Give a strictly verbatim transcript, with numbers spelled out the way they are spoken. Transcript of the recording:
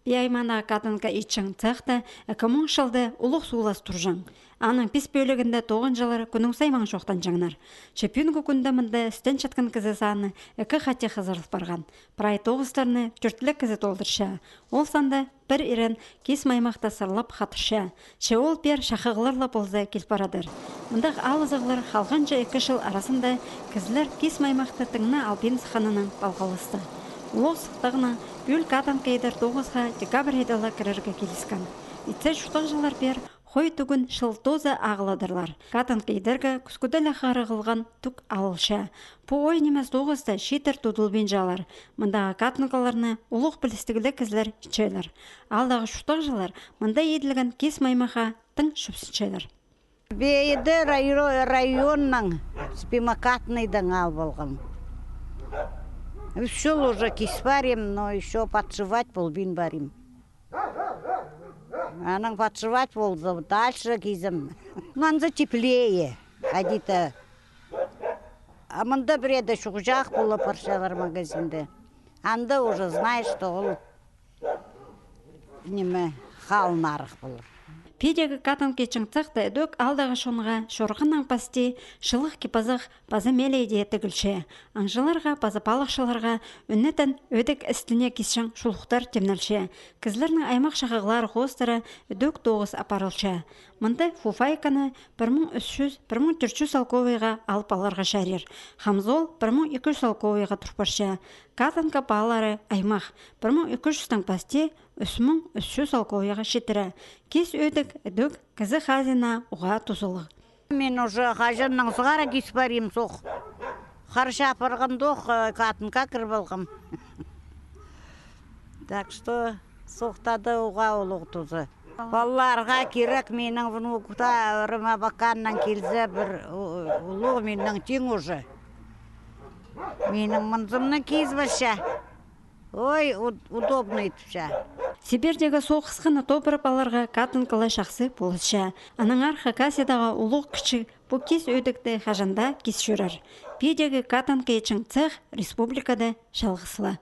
Пии аймағындағы катанка итчең цехта ікі муң чылда улуғ суулас турҷаң. Аның пис пӧлігінде тоғынҷылар кӱннің сай маң чоохтанҷаңнар. Че пӱӱнгі кӱнде мында істенчатхан кізі саны ікі хати хызырыл парған. Прай тоғыстарны тӧрт ле кізі толдырча. Ол санда пір ирен кис маймахты сырлап хатырча. Че ол пеер чахығлар ла полза кил парадыр. Мындағ алызығлар халғанҷы ікі чыл аразында кізілер кис маймахты тың на албин сыхханынаң палғалысты. Улуғ сыхтағнаң пӱӱл катанка идер тоғысха декабрь айда ла кірерге киліскен. Итсе, чуртағҷылар пеер хой тӱгӱн чыл тооза ағыладырлар. Катанка идерге кӱскӱде ле харығылған тӱк алылча. Пу ой нимес тоғыста чииттер тудылбинчалар. Мындағы катанкаларны улуғ пілістігліг кізілер итчелер. Аалдағы чуртағҷылар мында иділген кис маймахха тың чӧпсінчелер. Пееде райо-, районнаң, спимокатныйдаң алып алғам. Ӱс чыл уже кис парим, но ещё подшивать полбин парим. Анаң подшивать полза, дальше кизем. Ну, анзы теплее, хайди-да. А мында пірееде чуғҷах полып парчалар магазинде. Анда уже знаешь, что ол ниме, халын арах полар. Пиидегі катанка итчең цехта ідӧк аалдағы чонға чорғаннаң пасти чылығ кип-азах паза мелей дее тігілче. Аңҷыларға паза палыхчыларға ӱннетен ӧдек істіне кисчең чулухтар тимнелче. Кізілернің аймах чахығлары хоостыра ідӧк тоғыс апарылча. Мында фуфайканы пір муң ӱс чӱс, пір муң тӧрт чӱс салковайға алып аларға чарир. Хамзол пір муң ікі чӱс салковайға тур парча. Катанка паалары аймах пір муң ікі чӱстең пасти ӱс муң ӱс чӱс салковайға читіре. Кис ӧдек ідӧк кізі хазина уғаа тузалығ. Мин уже хаҷаннаң сығара кис парим, сох. Харча парғандох, э, катанка кіріп алғам. Так что сохтада уғаа улуғ туза. Палаларға кирек, минің внуктарым абаканнаң килзе, пір у-, улуғ миннең тиң уже. Минің мынзымны кизіп алча. Ой, уд-, удобно итче. Сибирьдегі соох хысханы тобырып аларға катанкалар чахсы полысча. Анаң аар Хакасиядағы улуғ-кічіг пу кис ӧдекті хаҷан даа кис чӧрер. Пиидегі катанка итчең цех республикада чалғыс ла.